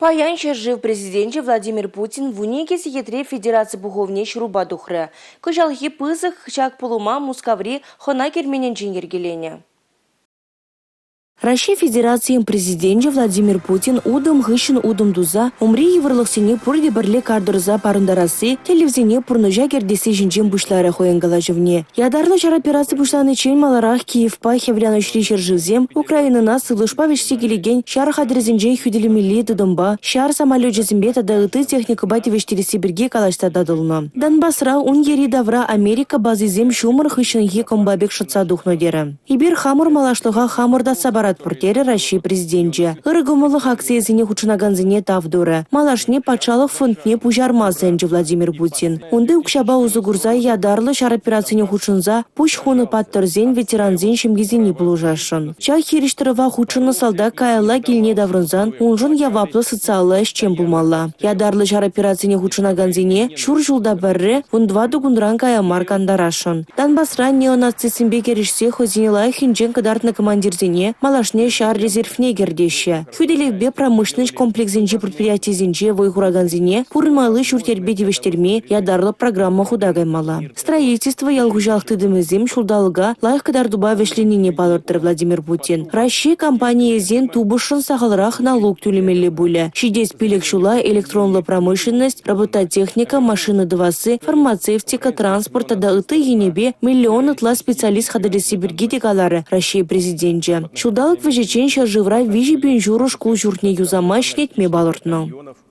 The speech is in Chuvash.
Паян ҫӗршыв Президенчӗ Владимир Путин 12 сехетре Федераци Пухӑвне ҫырупа тухрӗ. Кӑҫалхи пысӑк ҫак пулӑма Мускаври хӑна керменӗнчен йӗркеленӗ. Раҫҫей Федерацийӗн Президенчӗ Владимир Путин утӑм хыҫҫӑн утӑм туса умри йывӑрлӑхсене пурте пӗрле кар тӑрса парӑнтарасси, тӗллевсене пурнӑҫа кӗртесси ҫинчен пуҫларӗ хӑйӗн калаҫӑвне. Ятарлӑ ҫар операци пуҫланиччен маларах Киевпа Хӗвеланӑҫри ҫӗршывсем Украинӑна сывлӑшпа вӗҫсе килекен ҫар хатӗрӗсенчен хӳтӗлемелли тытӑмпа, ҫар самолечӗсемпе тата ытти техникӑпа тивӗҫтересси пирки калаҫса татӑлнӑ. Донбасра ун йӗри-тавра Америка базисем ҫумӑр хыҫҫӑнхи кӑмпа пек шӑтса тухнӑ терӗ. Эпир хамӑр малашлӑха хамӑр татса паратпӑр, терӗ Раҫҫей Президенчӗ. Ырӑ кӑмӑллӑх акцийӗсене хутшӑнакансене тав турӗ. Малашне патшалӑх фондне пуҫарма сӗнчӗ Владимир Путин. Унти укҫапа усӑ курса ятарлӑ ҫар операцине хутшӑнса пуҫ хунӑ паттӑрсен, ветерансен ҫемйисене пулӑшасшӑн. Ҫак хирӗҫтӑрӑва хутшӑннӑ салтак каялла килне таврӑнсан уншӑн яваплӑ социаллӑ ӗҫчен пулмалла. Ятарлӑ ҫар операцине хутшӑнакансене ҫур ҫулта пӗрре, 14 кунран кая мар кантарасшӑн. Донбасра неонацистсемпе кӗрешсе хӑйсене лайӑх енчен кӑтартнӑ командирсене малашне ҫар резервне кӗртеҫҫӗ. Хӳтӗлевпе промышленноҫ комплексӗнчи предприятисенче вӑй хуракансене пурӑнмалли ҫурт-йӗрпе тивӗҫтерме ятарлӑ программа хута каймалла. Строительство, ял хуҫалӑх тытӑмӗсем ҫулталӑка лайӑх кӑтартупа вӗҫленине палӑртрӗ Владимир Путин. Раҫҫей компанийӗсен тупӑшшӑн сахалрах налук тӳлемелле пулӗ. Ҫитес пилӗк ҫула электронлӑ промышленность, робототехника, машина тӑвасси, фармацевтика, транспорт тата ытти енӗпе миллион ытла специалист хатӗрлесси пирки те каларӗ Раҫҫей Президенчӗ. Ҫулталӑк вӗҫӗччен ҫӗршывра 3 пин ҫурӑ шкул ҫуртне юсама, ҫӗнетме палӑртнӑ.